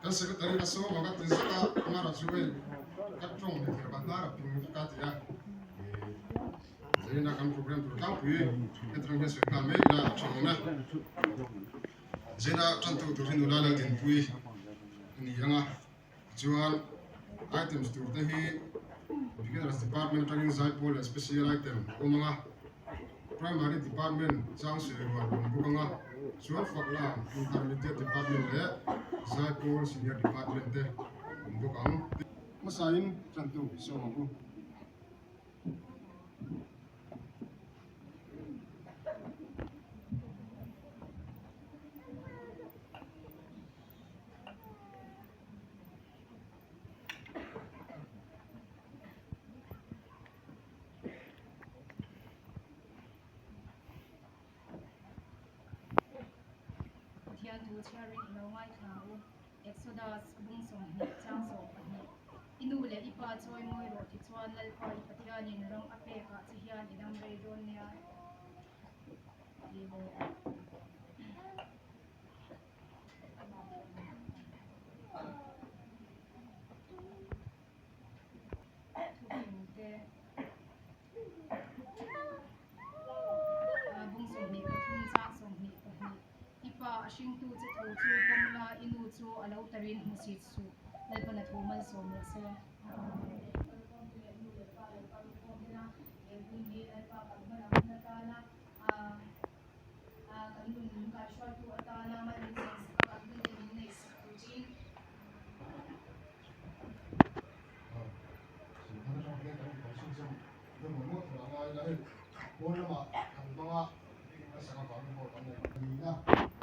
Kan secretary a sawm ang a ti zet a, Nara chu hei ka tawng ni thei lo va, Nara ping vek a ti a. Zaina kan program tur tlangpui hetiang hian sawi nghal mai ila a tha awm e. Zaina tantu tur hi nula Laldinpuii a ni ang a, tichuan items tur te hi Beginners Department atangin zaipawl leh special item a awm ang a, Primary Department chang sawi rual a awm bawk ang a, chuan Faklam Intermediate Department leh Zaipawl Senior Department te a awm bawk ang. Hmasain tantu sawm ang u. Pathian thu chhiarin i lo ngaithla u. Exodus bung 20 chang 12. I nu leh i pa chawi mawi rawh tichuan Lalpa i Pathianin ram a pekah che hian i dam rei dawn nia tih leh thufing te bung 23 chang 22. I pa a hringtu che thu chu pawm la, i nu chu a lo tarin hmusit suh, Lalpan a thu malsawm rawh se. Kalkhawmte leh nu leh pa lo kal khawm tena he hun hi Lalpa kan hman ang hun atana kan nun kal. Pawn lamah kan hmang a, bikin kan sak avangin hall kan nei a ni a,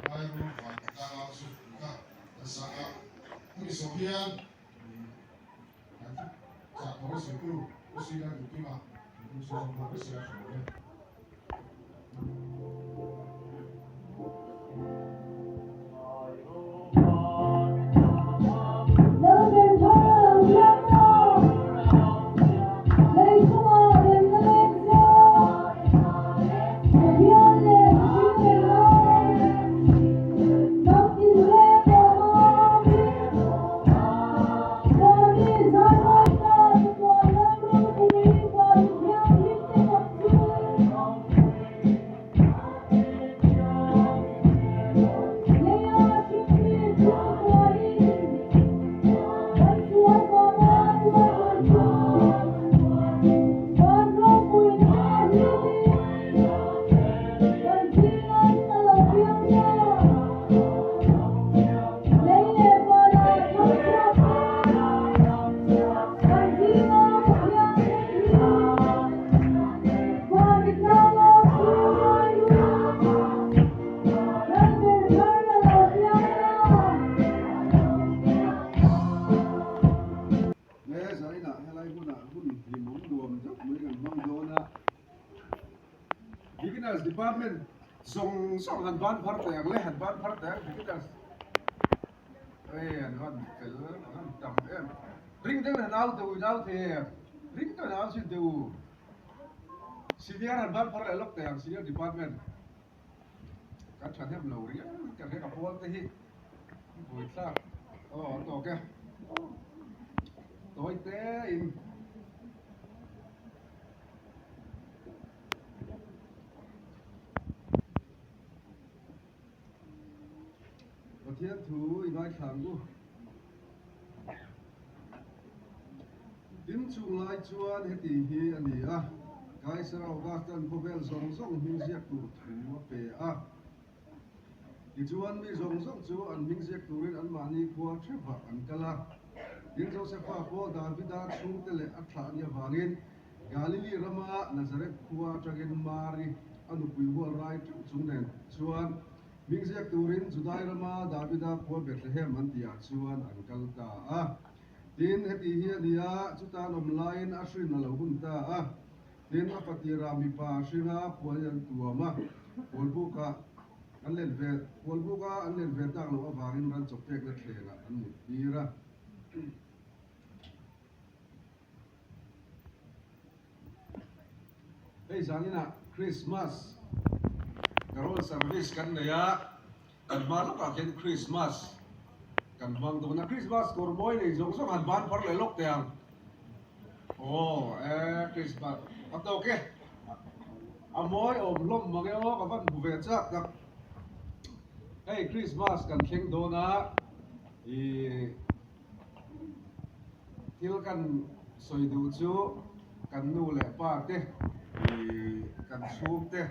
Lairu van tlangau chu tih kha kan sak a. Hemi zawh hian kan thu chah tawh a sawitu Pu Sila Duhkima thingpui chu zawng nghal vek se a tha awm e. He zainah helai hunah hun hlimawm nuam deuh mai kan hmang dawn a, Beginners Department zawng zawng han ban phar teh ang le, han ban phar teh ang Beginners Hei an han fel an han tam em. Ring deuhin han au deuh in au thei em? Ring deuhin han au chhin teh u. Senior han ban phar leh lawk teh ang senior department. Kan thahnem lo riau ka hre ka pawl te hi buaithlak aw an tawk e. Tawi te in. Pathian thu i ngaithla ang u. Tin chung lai chuan heti hi a ni a, Kaisar Augustan khawvel zawng zawng hming ziak tur thu a pe a. Tichuan mi zawng zawng chu an hming ziak turin anmahni khua theuhah an kal a. Tin Josefa pawh Davida chhungte leh a thlah ni avangin Galili rama Nazareth khua atangin Mari a nupui hual rai teuh chung nen chuan hming ziak turin Judai rama Davida khua Bethlehem an tihah chuan an kal ta a. Tin, heti hi a ni a, chutan awm laiin a hrin a lo hun ta a. Tin, a fatirah mipa hringa puanin an tuam a, Pualbukah an len ve, Pualbuka an len ve tak loh avangin ran chawpekna thlengah an muttir a. Hei zaninah Christmas Carol Service kan nei a, kan hma lawkah khian Christmas kan hmang dawn a, Christmas kawr mawi nei zawng zawng han ban phar leh lawk teh ang. Aw e Christmas a tawk e, a mawi awm hlawm mang e aw ka van hmu ve chak tak. Hei Christmas kan thleng dawn a, ih. Thil kan sawi duh chu kan nu leh pa te ih kan chhung te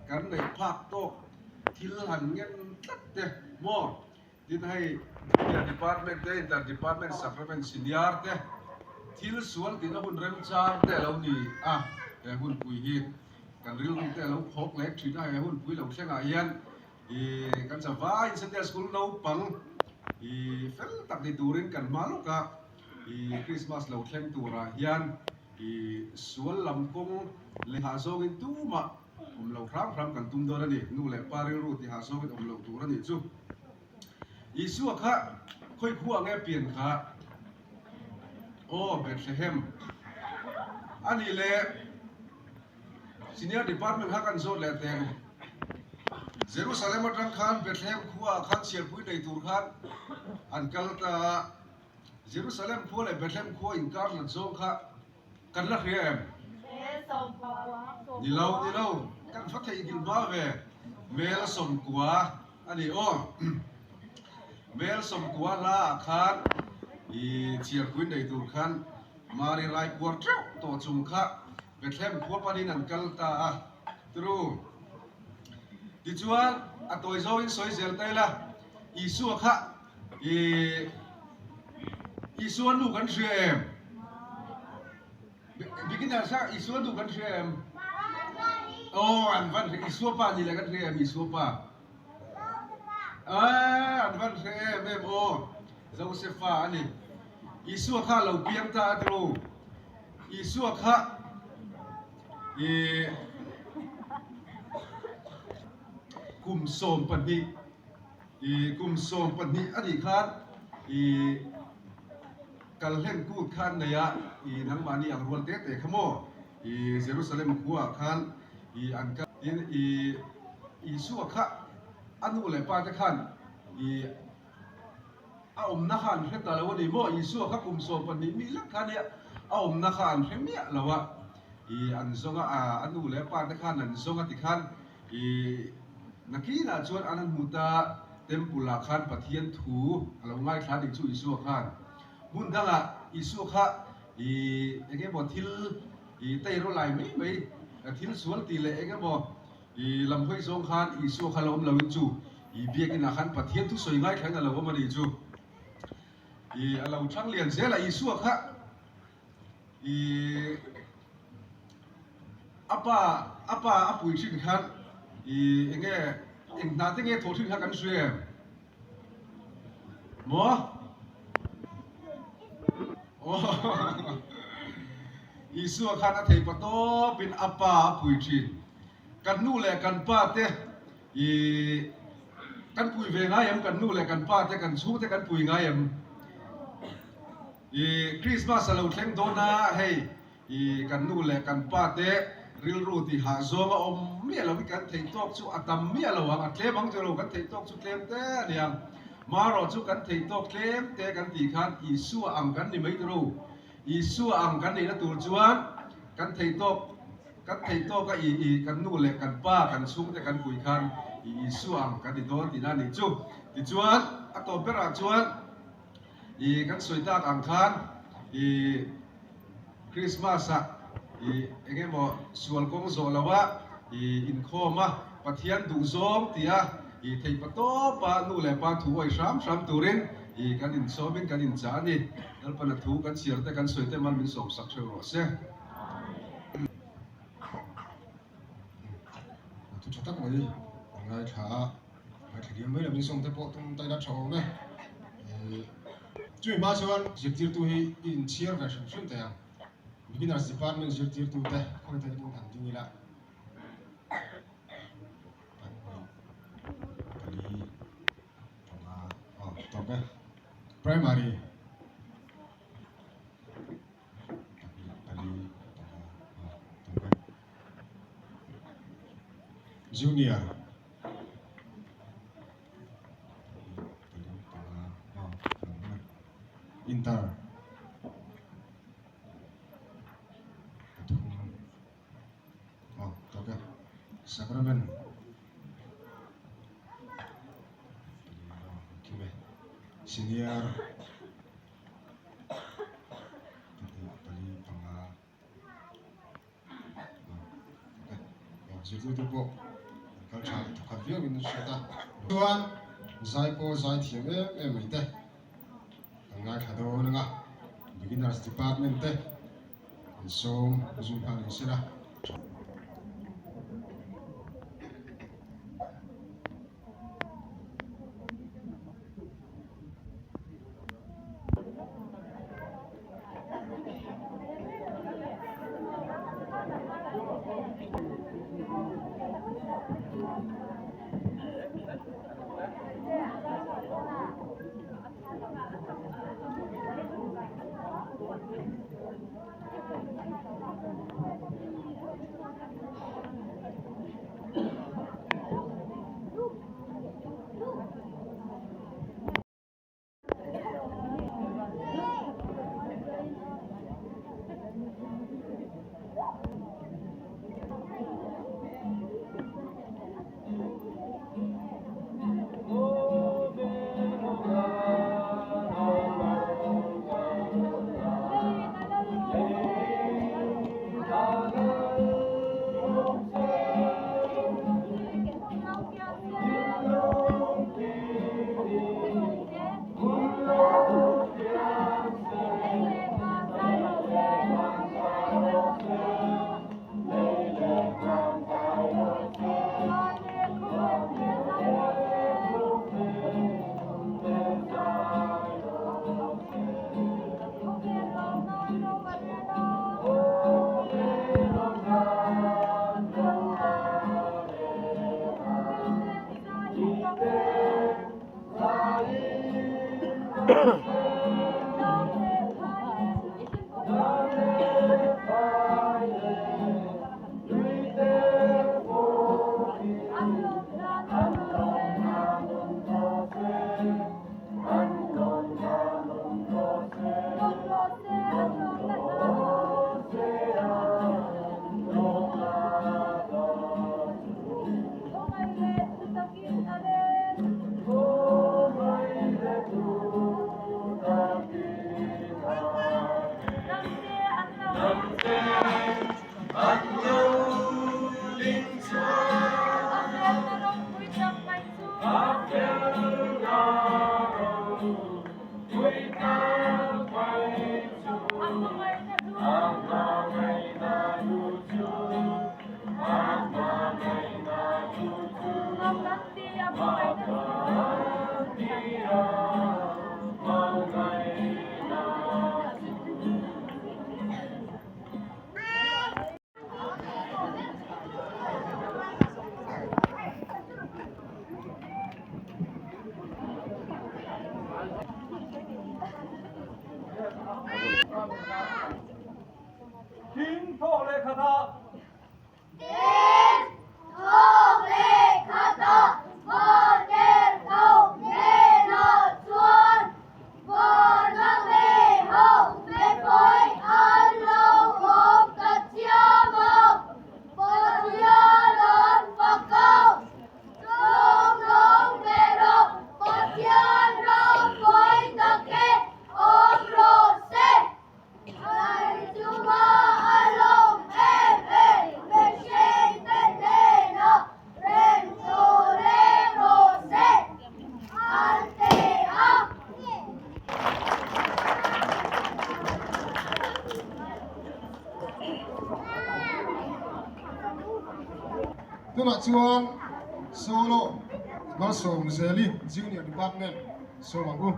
kan neih phak tawk thil han ngen tlat te maw tin hei Junior Department te Inter Department Sacrament Senior te thil sual tina hun remchang te a lo ni a he hunpui hi kan rilru te a lo phawk leh thin a he hunpui lo thlengah hian Ih kan chavaiin Sunday School naupang ih fel tak ni turin kan hma lawk a, ih Christmas lo thleng turah hian ih sual lam kawng leh hah zawngin tumah awm lo hram hram kan tum dawn a ni, nu leh pa rilru ti hah zawngin awm loh tur a nih chu. Isua kha khawi khua nge pian kha? Aw Bethlehem a nih leh. Senior Department kha kan zawt leh teng. Jerusalem atang khan Bethlehem khua ah khan chhiarpui nei tur khan an kal ta a. Jerusalem khua leh Bethlehem khua inkar hlat zawng kha kan la hria em? Ni lo, ni lo, kan va theihnghilh hma ve. Mel 90 a ni aw. Mel 90 hla ah khan i chhiarpui nei tur khan Mari Raipuar teuh tawh chung kha Bethlehem khua panin an kal ta a, tru. Tichuan, a tawi zawngin sawi zel ta ila, Isua kha i Isua nu kan hria em? Beginner kha Isua nu kan hria em? an van hre Isua pa ni le kan hre em Isua pa? Aaa an van hre em em aw Josefa a ni. Isua kha a lo piang ta a tiro. Isua kha i kum 12 i kum 12 a nih khan i kal hlen kut khan nei a i nangmahni ang rual te te kha maw i Jerusalem khua ah khan i an kal tin i Isua kha a nu leh pa te khan i a awmna kha an hre ta lo a ni maw Isua kha kum 12 mi lek kha nia a awmna kha an hre miah lo a i an zawng a a nu leh pa te khan an zawng a tikhan I nakinah chuan an han hmu ta, Temple ah khan Pathian thu a lo ngaithla a nih chu Isua khan. Hmun dangah Isua kha i eng emaw thil i teiraw lai mai mai, thil sual tih leh eng emaw i lam hawi zawng khan Isua kha lo awm loin chu i biakin ah khan Pathian thu sawi ngaithlain a lo awm a nih chu. I a lo thlang lian zel a Isua kha I a pa a pa a pui thin khan i eng nge eng hna te nge thawh thin kha kan hria em? Maw? Aw Isua khan a thei pa tawpin a pa a pui thin. Kan nu leh kan pa te i kan pui ve ngai em? Kan nu leh kan pa te kan chhungte kan pui ngai em? I Christmas a lo thleng dawn a, hei i kan nu leh kan pa te rilru tih hah zawng a awm miah lo hi kan theih tawk chu a tam miah lo ang, a tlem ang chu lo, kan theih tawk chu tlem te a ni ang. Marawh chu kan theih tawk tlem te kan tih khan Isua ang kan ni mai tur u. Isua ang kan nihna tur chuan kan theih tawk kan theih tawk a i i kan nu leh kan pa kan chhungte kan pui khan i Isua ang kan ni dawn tihna a nih chu. Tichuan a tawp berah chuan I kan sawi tak ang khan i Christmas ah i eng emaw sual kawng zawh lo a i inkhawm a Pathian duh zawng tia i theih pa tawp a nu leh pa thu awih hram hram turin i kan insawm in kan inchah a ni. Lalpana thu kan chhiar te kan sawi te mal min sawm sak hreuh rawh se. Thu tha tak mai an ngaithla a, ngaithla diam mai lovin sawm te pawh tum taina tha awm e. Chumi hma chuan zirtirtu hi i inchhiar ve hrim hrim thei ang. Beginners department zirtirtu te khawi te pawh han ding ila. Pahnih, pali, panga, aw tawp e. Primary. Pahnih, pali, panga, aw tawp e. Junior pahnih, pali, panga, aw tawp e. Inter pathum, aw tawp e. Sacrament pali, aw kim e. Senior. Pahnih, pali, panga, zirtirtu pawh an kal tha leh thawkhat viau in an hriat a. Chuan zai pawh zai thiam em em mai te kan ngaithla dawn anga beginners department te an sawm zui nghal ang sela. Tin thawk leh khatah. Tin thawk leh khatah Vatertho hnenah chuan Vaname ho mipui an lo awm ta chiam a, Pathian an fak a, Chunglawng berah Pathian ropui take awm rawh se. Chunga a lawm em em mihringte hnenah rem thu reng rawh se, an ti a. Tunah chuan Solo Malsawmzeli Junior Department sawm ang u.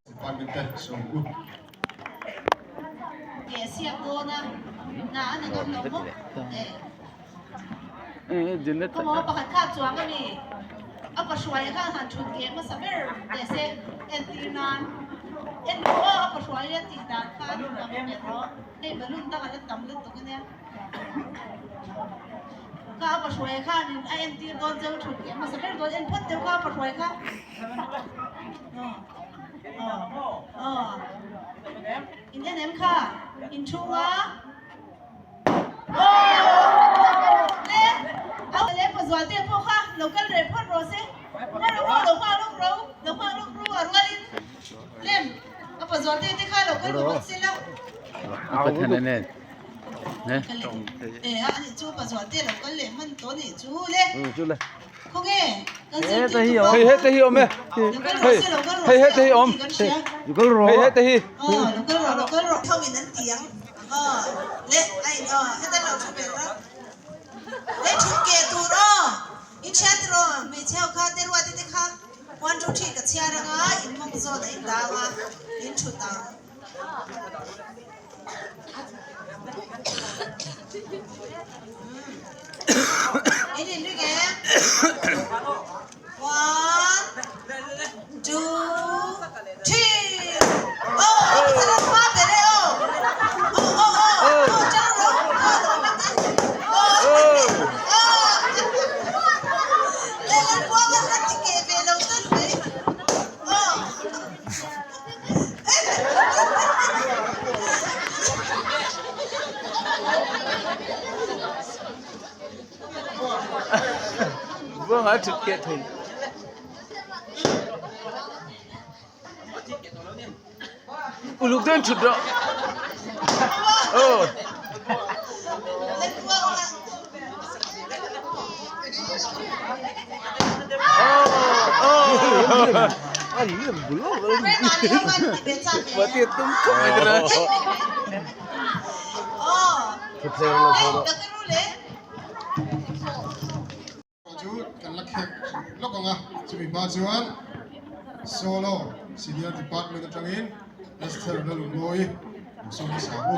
Department te sawm u. In en em kha in chhunga le au le pazual te pawh kha lo kal reh phawt rawh se hma ro lo hma lawk ro lo hma lawk ru a rualin lem a pazual te te kha lo kal bawk se la e a ni chu pazual te lo kal leh hman tawh nih chu le. Hei hete hi awm e. Hei hei hete hi awm. Hei hete hi. Vâng á trực kiện thùng. Uluk den thut rawh. Ờ. Chu kan la khek lawk ang a, chumi hma chuan Solo Senior Department atangin Esther Lalungmawi sawm hmasa ang u.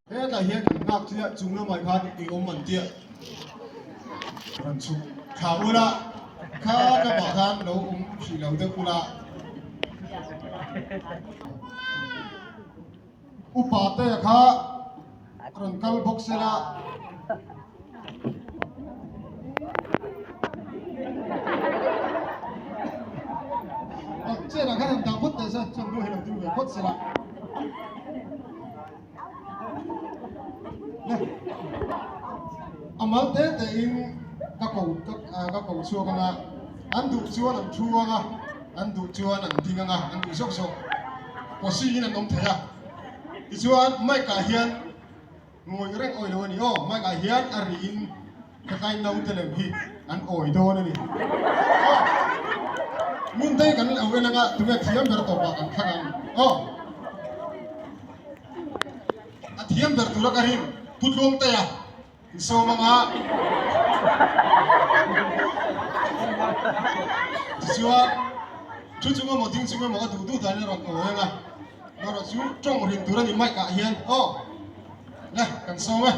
Hetah hian kan nghak chiah chung lamah khan i awm an tia rawn chhuk thla ula kha lamah khan lo awm hrih lo deuh ula. Upa te kha rawn kal bawk sela. Chenah khan han dah phawt teh se chuan nu hi lo ding ve phawt sela. A mal te te in ka ko ka ko chhuak anga an duh chuan an thu anga an duh chuan an ding anga an duh zawk zawk pawsi in an awm thei a tichuan mic ah hian ngawih reng awih lo a ni aw mic ah hian a ri in hetlai naute lem hi an awi dawn a ni aw ngun te kan lo en anga tunge thiam ber tawpah kan thlang ang aw. A thiam ber tura ka rin Pu Tluangtea in sawm anga tichuan thu chung emaw ding chung emaw a duh duh dan in a rawn awi anga erawh chu tawng rin tur a ni mic ah hian aw le kan sawm e.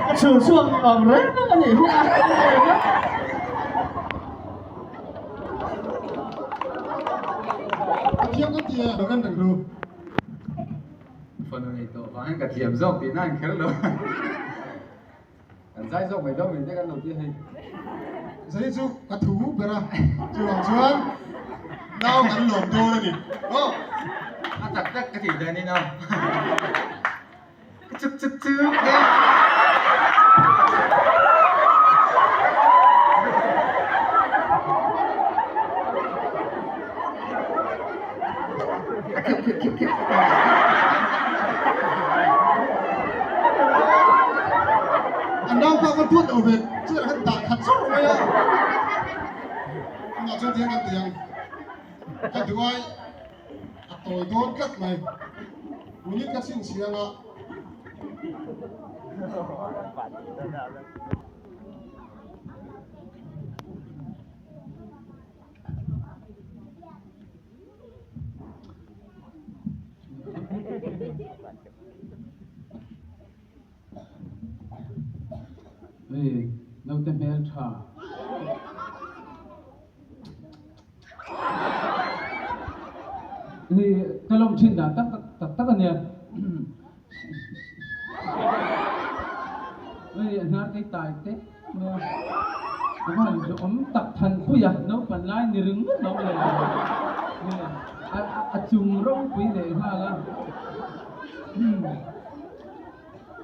Ka chhun chhuak ni awm reng a nih hi a. Ka thiam ka ti e, lo en reng ru. Fanu nei tawh vangin ka thiam zawk tihna an kher lo. Kan zai zawk mai dawn min te kan lo ti a hei. Zai chu ka thu ber a, chuvang chuan nau kan lawm dawn a ni. Aw. A tak tak ka tih dan in aw. Ka chuk chuk chuk e. A kheuh kheuh kheuh kheuh. An nau kha ka duat lo ve chuan an dah khat chawrh mai a. Tunah chuan tiang kan ti ang. Ka duai a tawi dawn tlat mai. Minute ka chhinchhiang a. Hei naute hmel tha. Hei ka lawm thin dan tak tak tak ania. Hei a hnar kei tai te mai a. A va han awm tak than pui a naupan lai ni ringawt lo le. A chung ropui leh nghal a.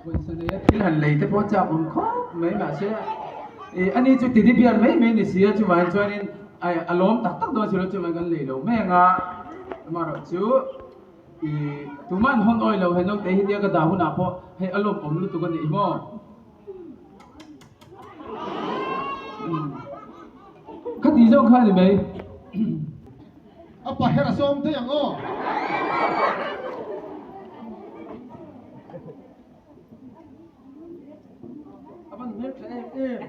Pawisa nei a thil han lei te pawh chak awm khawp mai mahse ih ani chu teddy bear mai mai ni si a chuvangin chuanin a lawm tak tak dawn si lo chuvangin kan lei lo mai ang a amaherawhchu ih tumah an hawn awi lo he naute hi nia ka dah hunah pawh hei a lawm awm lutuk a nih hi maw. Khati zawng kha a ni mai. A pa her a sawm thei ang aw. A van hmel tha em em.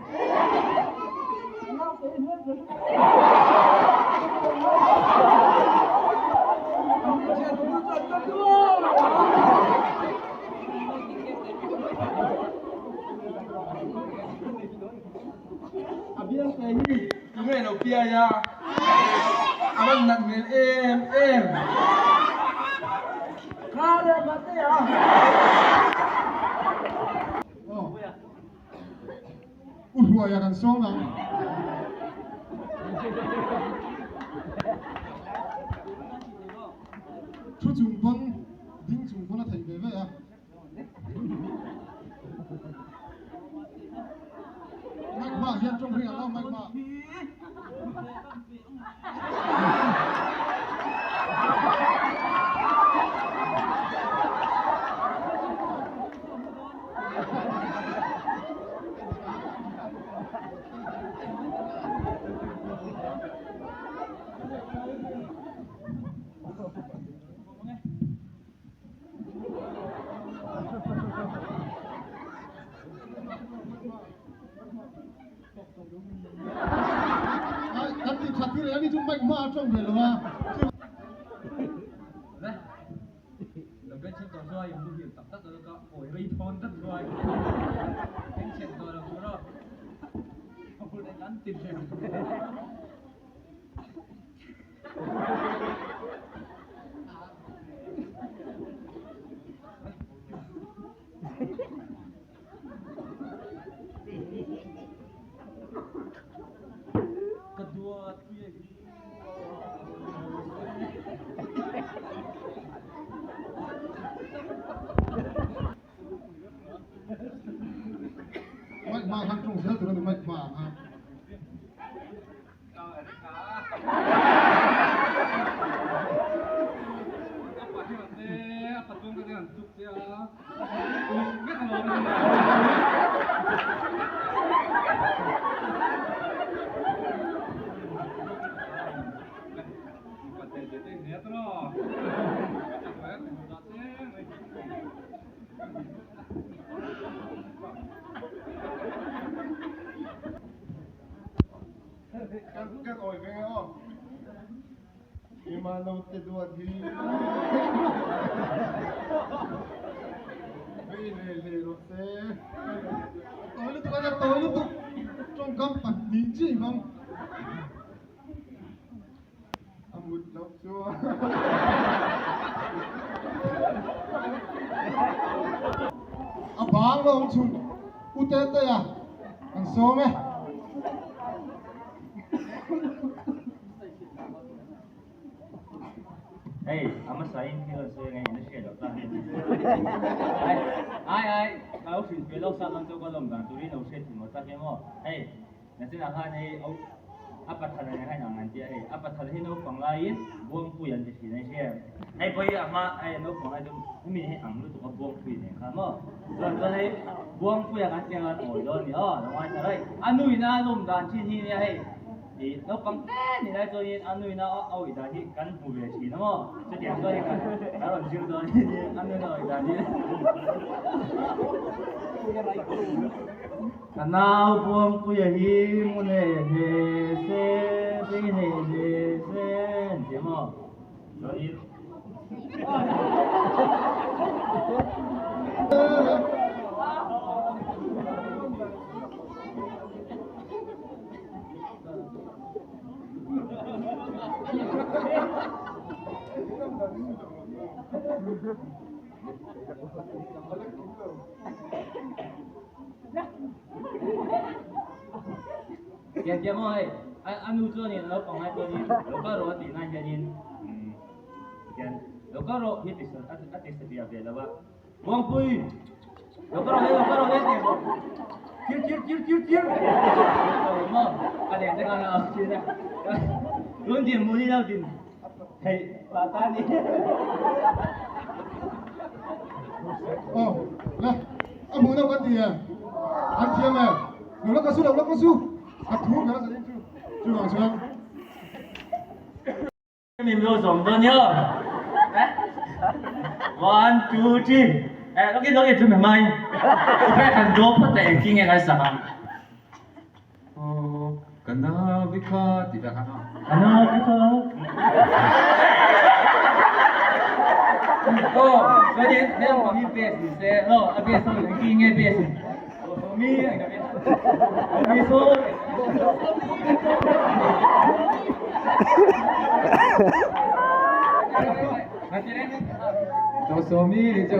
A bial te hi tunge lo piai a, a van nat hmel em em. Kha leh mate a. Aw. U Hruaia kan sawm ang. Thu chung pawn ding chung pawn a theih ve ve a. Mic hmaah hian tawng ring ang aw mic hmaah. Kan ti that tir ani chu mic hma a tawng ve lo a. Mic hma khan tawng zel tur a ni mic hma ah khan. Kan awi ve aw. Ima naute duat hi. Hei le le rawh se. A tawi lutuk a nia, tawi lutuk. Tawngkam pahnih chiah i hmang. A mut loh chuan. A bang lo ang chhun U Tetea kan sawm e. Hei, a hmasa in thil an sawi ange in a hriat loh ta hian. Ai, ai, ai, ka lo hrilh ve lawk sa dawn chu ka lawm dan turin lo hriat thin maw tak hian maw. Hei, nachinah khan hei au a pathan a nih ang an tia hei, a pathan hi naupang laiin Buangpui an ti thin a hria. Hei pawh hi a hma hei naupang lai chu hemi hi ang lutuk a Buangpui nen khan maw. Chuan chuan hei Buangpuia kan tia khan awi dawn a ni aw, lo ngaithla raih. A nuina a lawm dan thin hi nia hei. Ih naupang te ni lai chuanin a nuina a awih dan hi kan hmu ve thin a maw? Chutiang chuanin kan kan rawn zir dawn a nuina awih dan hi. Ka nau Buangpuia hi mu nei hle se, bei nei hle se an ti a maw? Chuanin. Tiang tiang maw hei a nu chuanin naupang lai chuanin lo kal rawh a tih nan hianin tian lo kal rawh hi a ti satliah ve lo a. Buangpui! Lo ka rawh he, lo ka rawh he tih Tir tir tir tir tir Maw a leh te khan a au thin a. Tun din hmun hi lo din theih pah ta ni. Aw le a hmuh deuh kan ti e an thiam e lo la ka su lo la ka su a thu ber a zanin chu chuvang chuan. Min lo zawm dawn nia. One, two, three. Eh, look look chu mi mai. Ka kan do phawt ta engtin nge kan sak ang. Oh, ka navi kha ti ta khan. Ka navi kha. Oh, chuanin he ang pang hi bass ni se. No, a bass ho engtin nge bass ni. Mi ang ka Mi so. Do so mi ni chu.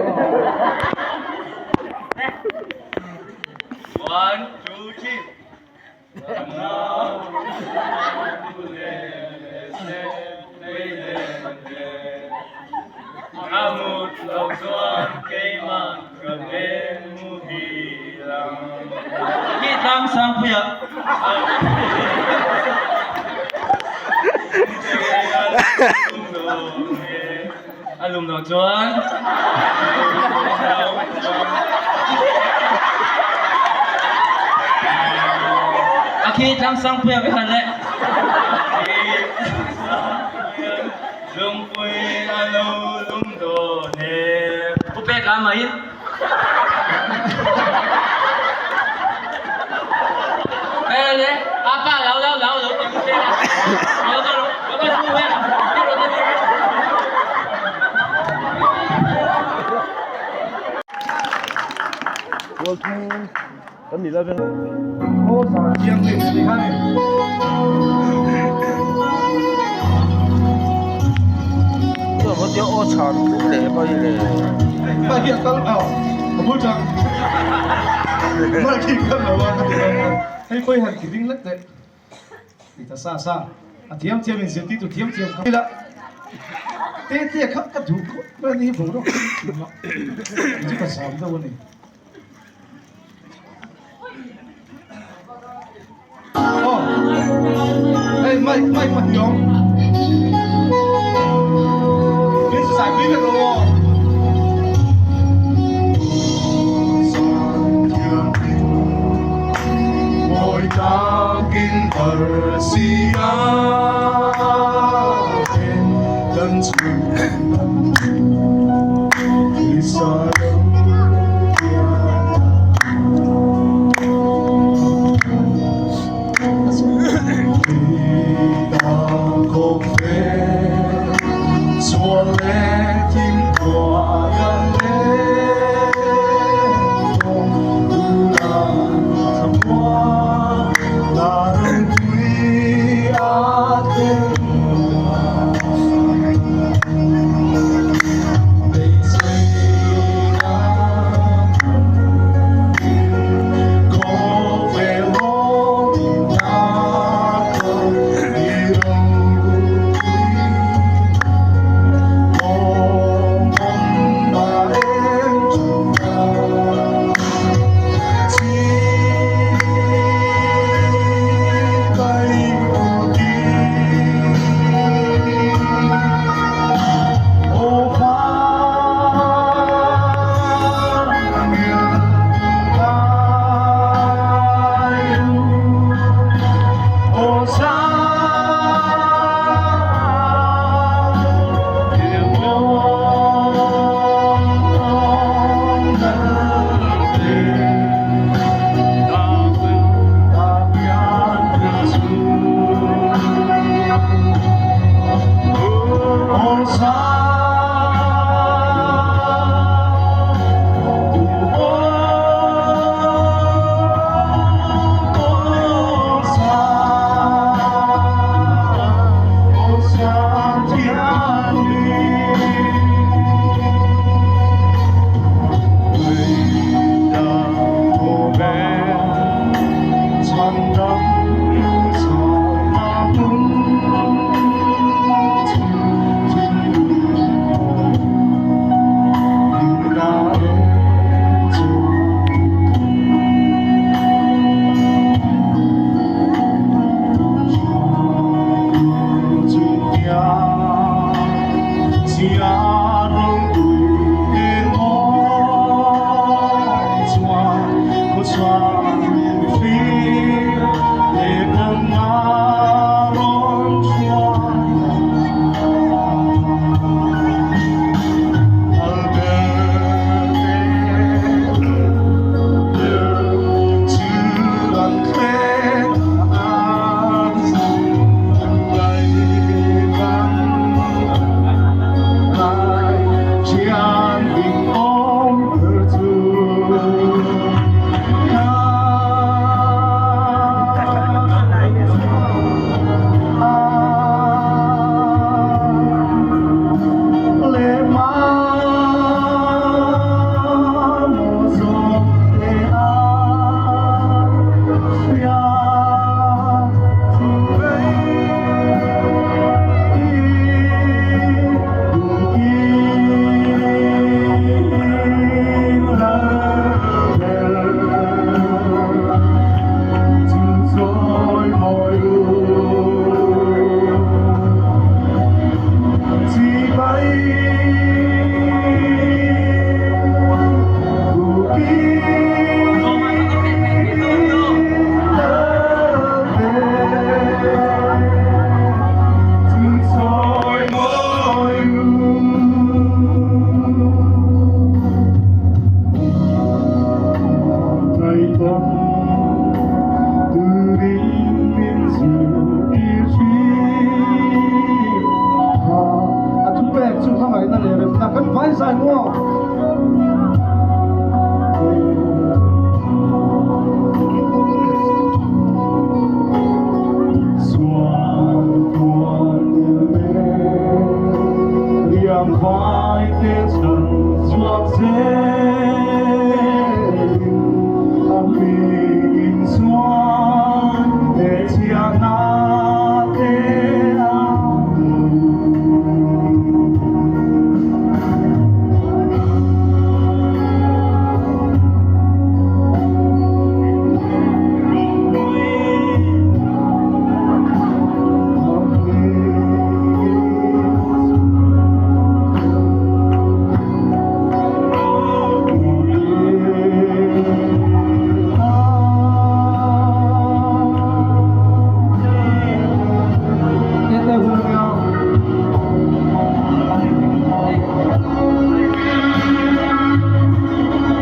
One, two, three. Amut lo chuan keimah ka veng muhil ang. Hi tlang Sangpuia. A lum lo chuan. A khi tlang Sangpuia ve han le. Lungpui a lo lum dawn e. Pu pek a mai. Ele, apa lau lau lau lau ti pu pek a. Lo ka lo ka su ve. Ti ro ti. Tual thung kan ni la veng. Hei pawh hi han ti ding lek teh ti ta sa sa a thiam thiam in zirtir tu thiam thiam kha ila te te kha ka duh khawp mai a ni hi boruak chu ka zam deuh a ni. Hey, mic, mic pahnih awm. Min zai pui vek lo aw. Mawi takin arsi a then kan chhun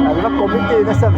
An va committee nasa